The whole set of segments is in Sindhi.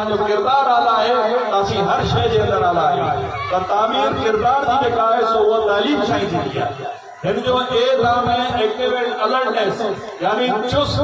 اسان جو ڪردار اعليٰ آهي ته اسين هر شيء جي اندر اعليٰ آهيون ته تعمير ڪردار جي جيڪا آهي سو اها تعليم سان ئي ٿيندي آهي. هن جو اي نام آهي ايڪٽو اينڊ الرٽنيس يعني چست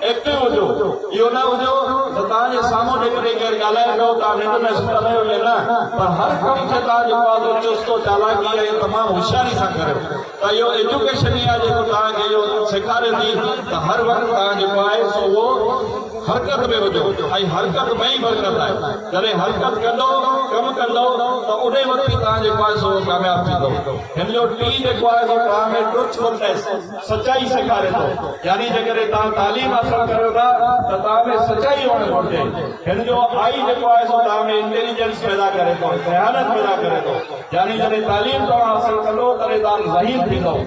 ايڪٽو هجو اهو نه هجو ته توهان جي سامهون جيڪڏهن ڪير ڳالهائي پيو توهان ننڊ ۾ ستل آهيو ائين نه پر هر ڪم کي توهان جيڪو آهي سو چست و چالاڪي ۽ تمام هوشياري سان ڪريو ته اهو ايجوڪيشن ئي آهي جيڪو توهان کي اهو سيکاري ٿي ته هر وقت توهان جيڪو آهي سو اهو حرڪت ۾ هجو ۽ حرڪت ۾ ئي برڪت آهي. جڏهن حرڪت ڪندؤ، ڪم ڪندؤ ته انهي وقت ئي توهان جيڪو آهي سو ڪامياب ٿيندؤ. هن جو ٽي جيڪو آهي سو توهان ۾ Truthfulness، سچائي، سيکاري ٿو. يعني جيڪڏهن توهان تعليم حاصل ڪريو ٿا ته توهان ۾ سچائي هئڻ گهرجي. هن جو I جيڪو آهي سو توهان ۾ Intelligence پيدا ڪري ٿو، ذهانت پيدا ڪري ٿو. يعني جڏهن تعليم توهان حاصل ڪندؤ تڏهن توهان ذهين ٿيندؤ.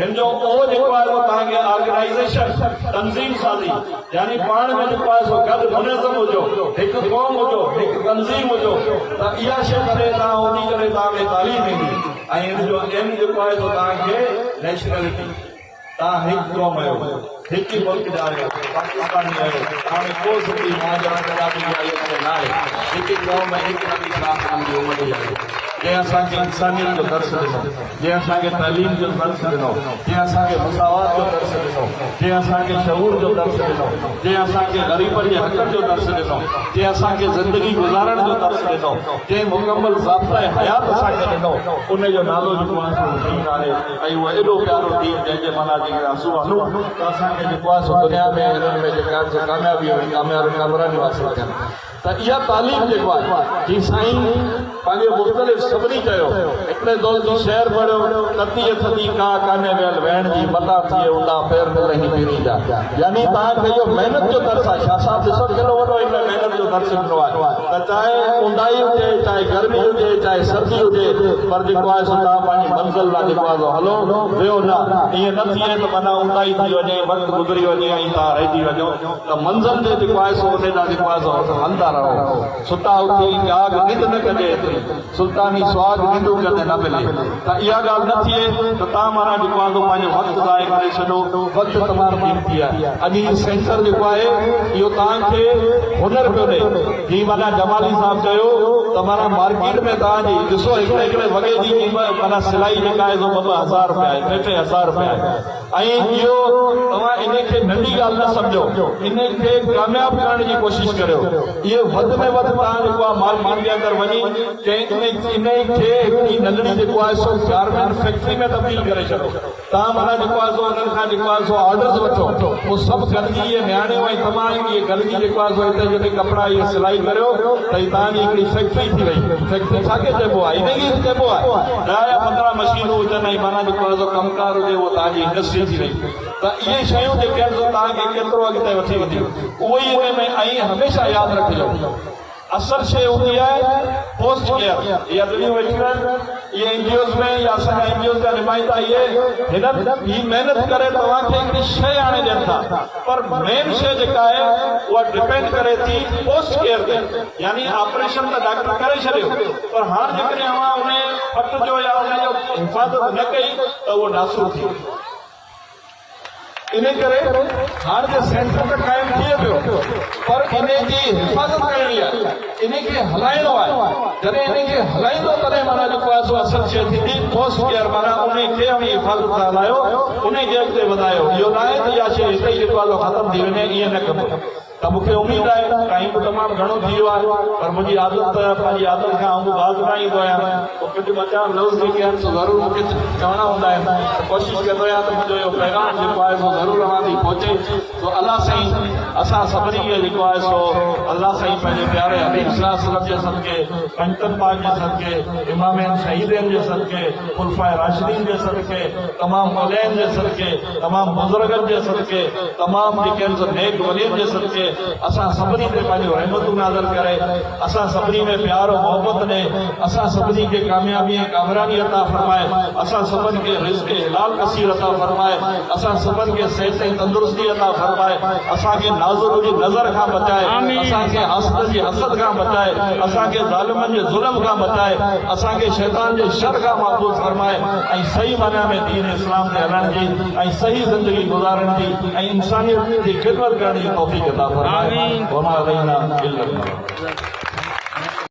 هن جو او جيڪو آهي اهو توهان کي آرگنائيزيشن، تنظيم سازي، يعني پاڻ ۾ جيڪو آهي سو گڏ منظم هجو، هڪ قوم هجو، هڪ تنظيم هجو ته اها شيء تڏهن توهان هوندي جڏهن توهان ۾ تعليم ايندي ۽ هن جو اين جيڪو آهي سو توهان کي نيشنلٽي، توهان هڪ قوم آهيو، هڪ ئي ملڪ جا آهيو، پاڪستاني آهيو، توهان ۾ ڪو سنڌي مهاجر پنجابي يا اهو ڪو ناهي، هڪ ئي قوم ۽ هڪ نبي صلي الله عليه وسلم جي امتي آهيو، جنهن اسان کي انسانيت جو درس ڏنو. جنهن اسان کي تعليم جو درس ڏنو، جنهن اسان کي مساوات جو درس ڏنو، جنهن اسان کي شعور جو درس ڏنو، جنهن اسان کي غريبن جي حقن جو درس ڏنو، جنهن اسان کي زندگي گذارڻ جو درس ڏنو، جنهن مڪمل ضابطه حيات اسان کي ڏنو، ان جو نالو جيڪو آهي سو دين آهي ۽ اهو ايڏو پيارو دين جنهن جي معنيٰ جيڪڏهن اسون هلون ته اسان کي جيڪو آهي سو دنيا ۾ ۽ انهن ۾ جيڪا آهن سو ڪاميابي ۽ ڪامرانيون حاصل ٿين. ته اها تعليم جيڪو آهي جي سائين پنهنجي مختلف سڀني چيو هڪڙي دوست جي شعر پڙهيو تتيء ٿڌي ڪا ڪانهي ويل ويهڻ جي متان ٿئي اوندا پير نه لهين پيرين جا يعني توهان کي اهو محنت جو درس آهي شاهه صاحب ڏسو ڪيڏو وڏو هن ۾ محنت جو درس ڏنو آهي ته چاهي اونداهي هجي چاهي گرمي هجي چاهي سردي هجي پر جيڪو آهي سو توهان پنهنجي منزل ڏانهن جيڪو آهي سو هلو ويهو نه ائين نه ٿئي ته معنيٰ اونداهي ٿي وڃي وقت گذري وڃي ۽ توهان رهجي وڃو ته منزل تي جيڪو آهي سو انهي ڏانهن جيڪو آهي سو هلندا رهو. ستا اٿي جاڳ ننڊ نه ڪجي ايتري، سلطاني سهاڳ ننڊون ڪندي نه ملي. ته اها ڳالهه نه ٿئي ته تان معنيٰ جيڪو آهي سو پنهنجو وقت ضايع ڪري ڇڏو. وقت تمام قيمتي آهي. اڄ هي سينٽر جيڪو آهي اهو توهان کي هنر پيو ڏئي. جيئن معنيٰ جمالي صاحب چيو ته معنيٰ مارڪيٽ ۾ توهان جي ڏسو هڪڙي هڪڙي وڳي جي قيمت معنيٰ سلائي جيڪا آهي سو ٻه ٻه هزار رپيا آهي ٽي ٽي هزار رپيا آهي. ۽ اهو توهان انهي کي ننڍي ڳالهه نه سمجهو، انهي کي ڪامياب ڪرڻ جي ڪوشش ڪريو. اهي وڌ ۾ وڌ توهان جيڪو آهي مارڪيٽ جي اندر وڃي ڪنهن انهي کي هڪڙي ننڍڙي جيڪو آهي سو گارمينٽ فيڪٽري ۾ تبديل ڪري ڇڏو. توهان معنيٰ جيڪو آهي سو انهن کان جيڪو آهي سو آرڊرز وٺو. پوء سڀ گڏجي اهي نياڻيون ۽ تمام اهي گڏجي جيڪو آهي سو هتي جتي ڪپڙا اهي سلائي ڪريو ته هي توهان جي هڪڙي فيڪٽري ٿي وئي. فيڪٽري ڇا کي چئبو آهي؟ انهي کي ئي ته چئبو آهي. ڏهه يا 15 مشينون هجن ۽ معنيٰ جيڪو آهي سو ڪم ڪار هجي اهو توهان جي انڊسٽري ٿي وئي ته اهي شيون جيڪي آهن سو توهان کي ڪيترو اڳتي وٺي وينديون اهو ئي انهي ۾ ۽ هميشه ياد رکجو اصل شيء هوندي آهي پوسٽ ڪيئر اها دنيون ويٺيون آهن اهي اين جي اوز ۾ يا اسان جا اين جي اوز جا نمائندا اهي هنن هي محنت ڪري توهان کي هڪڙي شيء آڻي ڏين ٿا پر مين شيء جيڪا آهي اها ڊپينڊ ڪري ٿي پوسٽ ڪيئر تي يعني آپريشن ته ڊاڪٽر ڪري ڇڏيو پر هاڻ جيڪڏهن اوهان انهي ڦٽ جو يا انهي جو حفاظت نه ڪئي ته اهو ناسور ٿي ويندو. انهي ڪري هاڻ جي سينٽر ته قائم ٿئي پيو پر انهي جي حفاظت ڪرڻي آهي، انهي کي هلائڻو آهي، جڏهن انهي کي هلائيندو تڏهن معنيٰ جيڪو آهي سو اصل شيء ٿيندي پوسٽ ڪيئر معنيٰ انهي کي اوهين حفاظت سان هلايو، انهي کي اڳتي وڌايو، اهو ناهي ته اها شيء هتي ئي جيڪو آهي سو ختم ٿي وڃي، ائين نه ڪبو. ته مون کي اميد آهي، ٽائيم به تمام گهڻو ٿي ويو آهي، پر منهنجي عادت ته پنهنجي عادت کان آئون به باز نه ايندو آهيان، پوء ڪجهه ٻه چار لفظ جيڪي آهن سو ضرور مون کي چوڻا هوندا آهن ته ڪوشش ڪندو آهيان ته منهنجو اهو پيغام جيڪو آهي سو ضرور اوهان تائين پهچي. سو الله سائين اسان سڀني کي جيڪو آهي سو الله سائين پنهنجي پياري حبيب صلي الله عليه وسلم جي صدقي، پنجتن پاڪ جي صدقي، امامين شهيدين جي صدقي، خلفاء راشدين جي صدقي، تمام اوليائن جي صدقي، تمام بزرگن جي صدقي، تمام جيڪي آهن سو نيڪ ولين جي صدقي اسان سڀني تي پنهنجون رحمتون نازل ڪري، اسان سڀني ۾ پيار و محبت ڏي، اسان سڀني کي ڪاميابي ۽ ڪامراني عطا فرمائي، اسان سڀن کي رزق حلال ڪثير عطا فرمائي، اسان سڀن کي صحت ۽ تندرستي عطا فرمائي، اسان کي ناظرن جي نظر کان بچائي، اسان کي حاسدن جي حسد کان بچائي، اسان کي ظالمن جي ظلم کان بچائي، اسان کي شيطان جي شر کان محفوظ فرمائي ۽ صحيح معنيٰ ۾ دين اسلام تي هلڻ جي ۽ صحيح زندگي گذارڻ جي ۽ انسانيت جي خدمت ڪرڻ جي توفيق عطا فرمائي. فرمائي. وما علينا الا البلاغ.